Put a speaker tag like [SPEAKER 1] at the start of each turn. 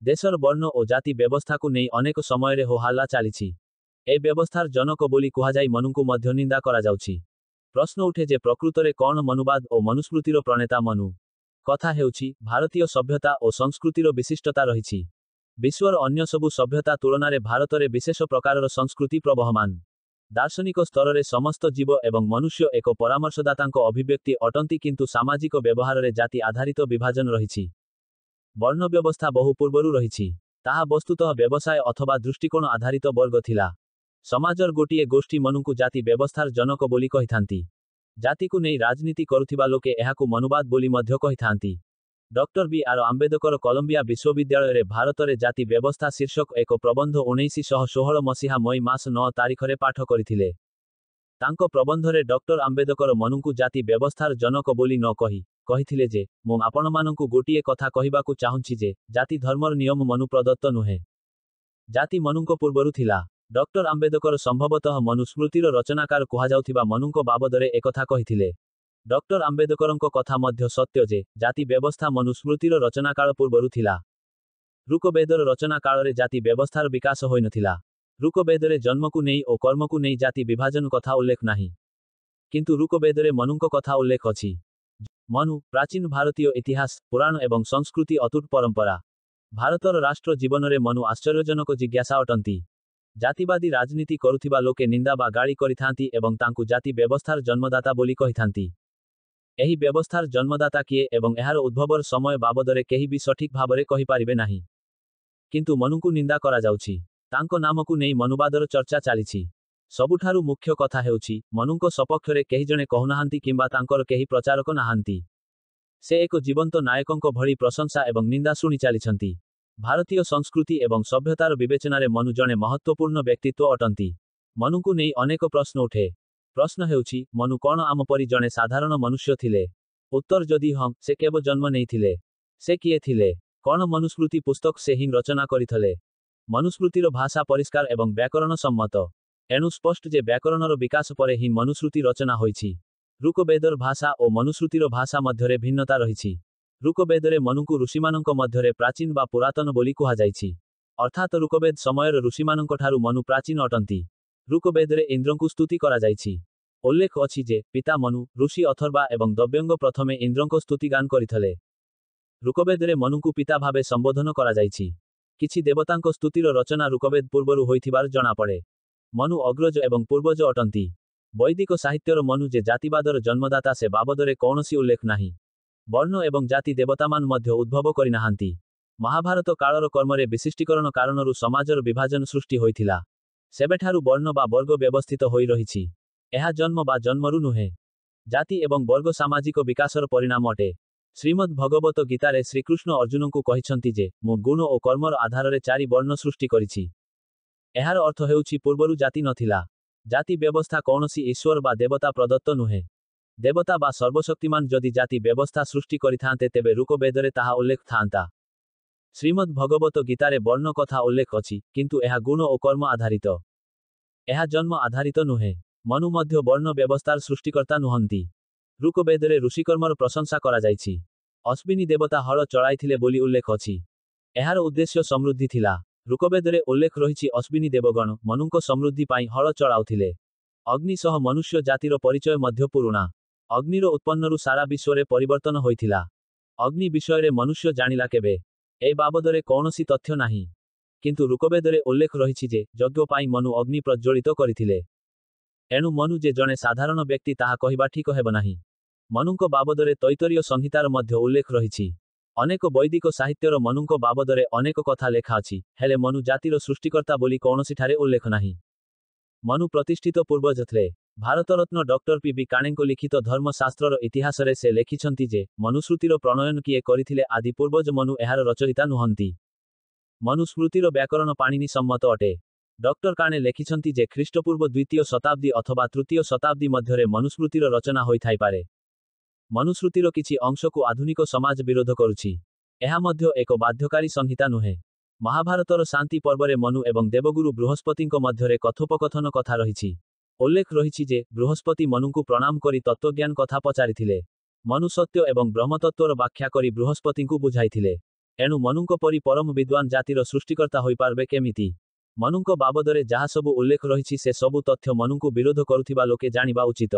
[SPEAKER 1] ଦେଶର ବର୍ଣ୍ଣ ଓ ଜାତି ବ୍ୟବସ୍ଥାକୁ ନେଇ ଅନେକ ସମୟରେ ହୋହାଲ୍ଲା ଚାଲିଛି। ଏ ବ୍ୟବସ୍ଥାର ଜନକ ବୋଲି କୁହାଯାଇ ମନୁଙ୍କୁ ମଧ୍ୟ ନିନ୍ଦା କରାଯାଉଛି। ପ୍ରଶ୍ନ ଉଠେ ଯେ ପ୍ରକୃତରେ କଣ ମନୁବାଦ ଓ ମନୁସ୍ମୃତିର ପ୍ରଣେତା ମନୁ? କଥା ହେଉଛି, ଭାରତୀୟ ସଭ୍ୟତା ଓ ସଂସ୍କୃତିର ବିଶିଷ୍ଟତା ରହିଛି। ବିଶ୍ୱର ଅନ୍ୟ ସବୁ ସଭ୍ୟତା ତୁଳନାରେ ଭାରତରେ ବିଶେଷ ପ୍ରକାରର ସଂସ୍କୃତି ପ୍ରବହମାନ। ଦାର୍ଶନିକ ସ୍ତରରେ ସମସ୍ତ ଜୀବ ଏବଂ ମନୁଷ୍ୟ ଏକ ପରାମର୍ଶଦାତାଙ୍କ ଅଭିବ୍ୟକ୍ତି ଅଟନ୍ତି, କିନ୍ତୁ ସାମାଜିକ ବ୍ୟବହାରରେ ଜାତି ଆଧାରିତ ବିଭାଜନ ରହିଛି। ବର୍ଣ୍ଣ ବ୍ୟବସ୍ଥା ବହୁ ପୂର୍ବରୁ ରହିଛି। ତାହା ବସ୍ତୁତଃ ବ୍ୟବସାୟ ଅଥବା ଦୃଷ୍ଟିକୋଣ ଆଧାରିତ ବର୍ଗ ଥିଲା। ସମାଜର ଗୋଟିଏ ଗୋଷ୍ଠୀ ମନୁଙ୍କୁ ଜାତି ବ୍ୟବସ୍ଥାର ଜନକ ବୋଲି କହିଥାନ୍ତି। ଜାତିକୁ ନେଇ ରାଜନୀତି କରୁଥିବା ଲୋକେ ଏହାକୁ ମନୁବାଦ ବୋଲି ମଧ୍ୟ କହିଥାନ୍ତି। ଡକ୍ଟର ବି ଆର ଆମ୍ବେଦକର କଲମ୍ବିଆ ବିଶ୍ୱବିଦ୍ୟାଳୟରେ ଭାରତରେ ଜାତି ବ୍ୟବସ୍ଥା ଶୀର୍ଷକ ଏକ ପ୍ରବନ୍ଧ 1916 ମସିହା ମଇ ମାସ 9 ତାରିଖରେ ପାଠ କରିଥିଲେ। ତାଙ୍କ ପ୍ରବନ୍ଧରେ ଡକ୍ଟର ଆମ୍ବେଦକର ମନୁଙ୍କୁ ଜାତି ବ୍ୟବସ୍ଥାର ଜନକ ବୋଲି ନ କହି କହିଥିଲେ ଯେ, ମୁଁ ଆପଣମାନଙ୍କୁ ଗୋଟିଏ କଥା କହିବାକୁ ଚାହୁଁଛି ଯେ ଜାତି ଧର୍ମର ନିୟମ ମନୁ ପ୍ରଦତ୍ତ ନୁହେଁ। ଜାତି ମନୁଙ୍କ ପୂର୍ବରୁ ଥିଲା। ଡକ୍ଟର ଆମ୍ବେଦକର ସମ୍ଭବତଃ ମନୁସ୍ମୃତିର ରଚନାକାର କୁହାଯାଉଥିବା ମନୁଙ୍କ ବାବଦରେ ଏକଥା କହିଥିଲେ। ଡକ୍ଟର ଆମ୍ବେଦକରଙ୍କ କଥା ମଧ୍ୟ ସତ୍ୟ ଯେ ଜାତି ବ୍ୟବସ୍ଥା ମନୁସ୍ମୃତିର ରଚନାକାଳ ପୂର୍ବରୁ ଥିଲା। ଋକବେଦର ରଚନା କାଳରେ ଜାତି ବ୍ୟବସ୍ଥାର ବିକାଶ ହୋଇନଥିଲା। ଋକବେଦରେ ଜନ୍ମକୁ ନେଇ ଓ କର୍ମକୁ ନେଇ ଜାତି ବିଭାଜନ କଥା ଉଲ୍ଲେଖ ନାହିଁ। କିନ୍ତୁ ଋକବେଦରେ ମନୁଙ୍କ କଥା ଉଲ୍ଲେଖ ଅଛି। ମନୁ ପ୍ରାଚୀନ ଭାରତୀୟ ଇତିହାସ, ପୁରାଣ ଏବଂ ସଂସ୍କୃତି ଅତୁଟ ପରମ୍ପରା। ଭାରତର ରାଷ୍ଟ୍ର ଜୀବନରେ ମନୁ ଆଶ୍ଚର୍ଯ୍ୟଜନକ ଜିଜ୍ଞାସା ଅଟନ୍ତି। ଜାତିବାଦୀ ରାଜନୀତି କରୁଥିବା ଲୋକେ ନିନ୍ଦା ବା ଗାଳି କରିଥାନ୍ତି ଏବଂ ତାଙ୍କୁ ଜାତି ବ୍ୟବସ୍ଥାର ଜନ୍ମଦାତା ବୋଲି କହିଥାନ୍ତି। ଏହି ବ୍ୟବସ୍ଥାର ଜନ୍ମଦାତା କିଏ ଏବଂ ଏହାର ଉଦ୍ଭବର ସମୟ ବାବଦରେ କେହି ବି ସଠିକ ଭାବରେ କହିପାରିବେ ନାହିଁ। କିନ୍ତୁ ମନୁଙ୍କୁ ନିନ୍ଦା କରାଯାଉଛି। ତାଙ୍କ ନାମକୁ ନେଇ ମନୁବାଦର ଚର୍ଚ୍ଚା ଚାଲିଛି। ସବୁଠାରୁ ମୁଖ୍ୟ କଥା ହେଉଛି, ମନୁଙ୍କ ସପକ୍ଷରେ କେହି ଜଣେ କହୁନାହାନ୍ତି କିମ୍ବା ତାଙ୍କର କେହି ପ୍ରଚାରକ ନାହାନ୍ତି। ସେ ଏକ ଜୀବନ୍ତ ନାୟକଙ୍କ ଭଳି ପ୍ରଶଂସା ଏବଂ ନିନ୍ଦା ଶୁଣି ଚାଲିଛନ୍ତି। ଭାରତୀୟ ସଂସ୍କୃତି ଏବଂ ସଭ୍ୟତାର ବିବେଚନାରେ ମନୁ ଜଣେ ମହତ୍ତ୍ୱପୂର୍ଣ୍ଣ ବ୍ୟକ୍ତିତ୍ୱ ଅଟନ୍ତି। ମନୁଙ୍କୁ ନେଇ ଅନେକ ପ୍ରଶ୍ନ ଉଠେ। ପ୍ରଶ୍ନ ହେଉଛି, ମନୁ କଣ ଆମ ପରି ଜଣେ ସାଧାରଣ ମନୁଷ୍ୟ ଥିଲେ? ଉତ୍ତର ଯଦି ହଁ, ସେ କେବେ ଜନ୍ମ ନେଇଥିଲେ? ସେ କିଏ ଥିଲେ? କଣ ମନୁସ୍ମୃତି ପୁସ୍ତକ ସେ ହିଁ ରଚନା କରିଥିଲେ? ମନୁସ୍ମୃତିର ଭାଷା ପରିଷ୍କାର ଏବଂ ବ୍ୟାକରଣ ସମ୍ମତ। ଏଣୁ ସ୍ପଷ୍ଟ ଯେ ବ୍ୟାକରଣର ବିକାଶ ପରେ ହିଁ ମନୁଶ୍ରୁତି ରଚନା ହୋଇଛି। ଋକବେଦର ଭାଷା ଓ ମନୁଶ୍ରୁତିର ଭାଷା ମଧ୍ୟରେ ଭିନ୍ନତା ରହିଛି। ଋକବେଦରେ ମନୁଙ୍କୁ ଋଷିମାନଙ୍କ ମଧ୍ୟରେ ପ୍ରାଚୀନ ବା ପୁରାତନ ବୋଲି କୁହାଯାଇଛି। ଅର୍ଥାତ ଋକବେଦ ସମୟର ଋଷିମାନଙ୍କଠାରୁ ମନୁ ପ୍ରାଚୀନ ଅଟନ୍ତି। ଋକବେଦରେ ଇନ୍ଦ୍ରଙ୍କୁ ସ୍ତୁତି କରାଯାଇଛି। ଉଲ୍ଲେଖ ଅଛି ଯେ ପିତା ମନୁ, ଋଷି ଅଥର୍ବା ଏବଂ ଦବ୍ୟଙ୍ଗ ପ୍ରଥମେ ଇନ୍ଦ୍ରଙ୍କ ସ୍ତୁତିଗାନ କରିଥିଲେ। ଋକବେଦରେ ମନୁଙ୍କୁ ପିତା ଭାବେ ସମ୍ବୋଧନ କରାଯାଇଛି। କିଛି ଦେବତାଙ୍କ ସ୍ତୁତିର ରଚନା ଋକବେଦ ପୂର୍ବରୁ ହୋଇଥିବାର ଜଣାପଡ଼େ। ମନୁ ଅଗ୍ରଜ ଏବଂ ପୂର୍ବଜ ଅଟନ୍ତି। ବୈଦିକ ସାହିତ୍ୟର ମନୁ ଯେ ଜାତିବାଦର ଜନ୍ମଦାତା ସେ ବାବଦରେ କୌଣସି ଉଲ୍ଲେଖ ନାହିଁ। ବର୍ଣ୍ଣ ଏବଂ ଜାତି ଦେବତାମାନ ମଧ୍ୟ ଉଦ୍ଭବ କରିନାହାନ୍ତି। ମହାଭାରତ କାଳର କର୍ମରେ ବିଶିଷ୍ଟୀକରଣ କାରଣରୁ ସମାଜର ବିଭାଜନ ସୃଷ୍ଟି ହୋଇଥିଲା। ସେବେଠାରୁ ବର୍ଣ୍ଣ ବା ବର୍ଗ ବ୍ୟବସ୍ଥିତ ହୋଇ ରହିଛି। ଏହା ଜନ୍ମ ବା ଜନ୍ମରୁ ନୁହେଁ। ଜାତି ଏବଂ ବର୍ଗ ସାମାଜିକ ବିକାଶର ପରିଣାମ ଅଟେ। ଶ୍ରୀମଦ୍ ଭଗବତ ଗୀତାରେ ଶ୍ରୀକୃଷ୍ଣ ଅର୍ଜୁନଙ୍କୁ କହିଛନ୍ତି ଯେ ମୁଁ ଗୁଣ ଓ କର୍ମର ଆଧାରରେ 4 ବର୍ଣ୍ଣ ସୃଷ୍ଟି କରିଛି। ଏହାର ଅର୍ଥ ହେଉଛି ପୂର୍ବରୁ ଜାତି ନଥିଲା। ଜାତି ବ୍ୟବସ୍ଥା କୌଣସି ଈଶ୍ୱର ବା ଦେବତା ପ୍ରଦତ୍ତ ନୁହେଁ। ଦେବତା ବା ସର୍ବଶକ୍ତିମାନ ଯଦି ଜାତି ବ୍ୟବସ୍ଥା ସୃଷ୍ଟି କରିଥାନ୍ତେ ତେବେ ଋକବେଦରେ ତାହା ଉଲ୍ଲେଖ ଥାନ୍ତା। ଶ୍ରୀମଦ୍ ଭଗବତ ଗୀତାରେ ବର୍ଣ୍ଣ କଥା ଉଲ୍ଲେଖ ଅଛି, କିନ୍ତୁ ଏହା ଗୁଣ ଓ କର୍ମ ଆଧାରିତ। ଏହା ଜନ୍ମ ଆଧାରିତ ନୁହେଁ। ମନୁ ମଧ୍ୟ ବର୍ଣ୍ଣ ବ୍ୟବସ୍ଥାର ସୃଷ୍ଟିକର୍ତ୍ତା ନୁହନ୍ତି। ଋକବେଦରେ ଋଷିକର୍ମର ପ୍ରଶଂସା କରାଯାଇଛି। ଅଶ୍ୱିନୀ ଦେବତା ହଳ ଚଳାଇଥିଲେ ବୋଲି ଉଲ୍ଲେଖ ଅଛି। ଏହାର ଉଦ୍ଦେଶ୍ୟ ସମୃଦ୍ଧି ଥିଲା। ଋକବେଦରେ ଉଲ୍ଲେଖ ରହିଛି ଅଶ୍ୱିନୀ ଦେବଗଣ ମନୁଙ୍କ ସମୃଦ୍ଧି ପାଇଁ ହଳ ଚଳାଉଥିଲେ। ଅଗ୍ନି ସହ ମନୁଷ୍ୟ ଜାତିର ପରିଚୟ ମଧ୍ୟ ପୁରୁଣା। ଅଗ୍ନିର ଉତ୍ପନ୍ନରୁ ସାରା ବିଶ୍ୱରେ ପରିବର୍ତ୍ତନ ହୋଇଥିଲା। ଅଗ୍ନି ବିଷୟରେ ମନୁଷ୍ୟ ଜାଣିଲା କେବେ? ଏ ବାବଦରେ କୌଣସି ତଥ୍ୟ ନାହିଁ। କିନ୍ତୁ ଋକବେଦରେ ଉଲ୍ଲେଖ ରହିଛି ଯେ ଯଜ୍ଞ ପାଇଁ ମନୁ ଅଗ୍ନି ପ୍ରଜ୍ୱଳିତ କରିଥିଲେ। ଏଣୁ ମନୁ ଯେ ଜଣେ ସାଧାରଣ ବ୍ୟକ୍ତି ତାହା କହିବା ଠିକ ହେବ ନାହିଁ। ମନୁଙ୍କ ବାବଦରେ ତୈତରୀୟ ସଂହିତାର ମଧ୍ୟ ଉଲ୍ଲେଖ ରହିଛି। ଅନେକ ବୈଦିକ ସାହିତ୍ୟର ମନୁଙ୍କ ବାବଦରେ ଅନେକ କଥା ଲେଖା ଅଛି, ହେଲେ ମନୁ ଜାତିର ସୃଷ୍ଟିକର୍ତ୍ତା ବୋଲି କୌଣସିଠାରେ ଉଲ୍ଲେଖ ନାହିଁ। ମନୁ ପ୍ରତିଷ୍ଠିତ ପୂର୍ବଜ ଥିଲେ। ଭାରତରତ୍ନ ଡକ୍ଟର ପି ବି କାଣେଙ୍କ ଲିଖିତ ଧର୍ମଶାସ୍ତ୍ରର ଇତିହାସରେ ସେ ଲେଖିଛନ୍ତି ଯେ ମନୁଶ୍ରୁତିର ପ୍ରଣୟନ କିଏ କରିଥିଲେ ଆଦି ପୂର୍ବଜ ମନୁ ଏହାର ରଚୟିତା ନୁହନ୍ତି। ମନୁସ୍ମୃତିର ବ୍ୟାକରଣ ପାଣିନି ସମ୍ମତ ଅଟେ। ଡକ୍ଟର କାଣେ ଲେଖିଛନ୍ତି ଯେ ଖ୍ରୀଷ୍ଟପୂର୍ବ 2ୟ ଶତାବ୍ଦୀ ଅଥବା 3ୟ ଶତାବ୍ଦୀ ମଧ୍ୟରେ ମନୁସ୍ମୃତିର ରଚନା ହୋଇଥାଇପାରେ। ମନୁଶ୍ରୁତିର କିଛି ଅଂଶକୁ ଆଧୁନିକ ସମାଜ ବିରୋଧ କରୁଛି। ଏହା ମଧ୍ୟ ଏକ ବାଧ୍ୟକାରୀ ସଂହିତା ନୁହେଁ। ମହାଭାରତର ଶାନ୍ତି ପର୍ବରେ ମନୁ ଏବଂ ଦେବଗୁରୁ ବୃହସ୍ପତିଙ୍କ ମଧ୍ୟରେ କଥୋପକଥନ କଥା ରହିଛି। ଉଲ୍ଲେଖ ରହିଛି ଯେ ବୃହସ୍ପତି ମନୁଙ୍କୁ ପ୍ରଣାମ କରି ତତ୍ତ୍ୱଜ୍ଞାନ କଥା ପଚାରିଥିଲେ। ମନୁ ସତ୍ୟ ଏବଂ ବ୍ରହ୍ମତତ୍ତ୍ୱର ବ୍ୟାଖ୍ୟା କରି ବୃହସ୍ପତିଙ୍କୁ ବୁଝାଇଥିଲେ। ଏଣୁ ମନୁଙ୍କ ପରି ପରମ ବିଦ୍ୱାନ ଜାତିର ସୃଷ୍ଟିକର୍ତ୍ତା ହୋଇପାରବେ କେମିତି? ମନୁଙ୍କ ବାବଦରେ ଯାହାସବୁ ଉଲ୍ଲେଖ ରହିଛି ସେ ସବୁ ତଥ୍ୟ ମନୁଙ୍କୁ ବିରୋଧ କରୁଥିବା ଲୋକେ ଜାଣିବା ଉଚିତ।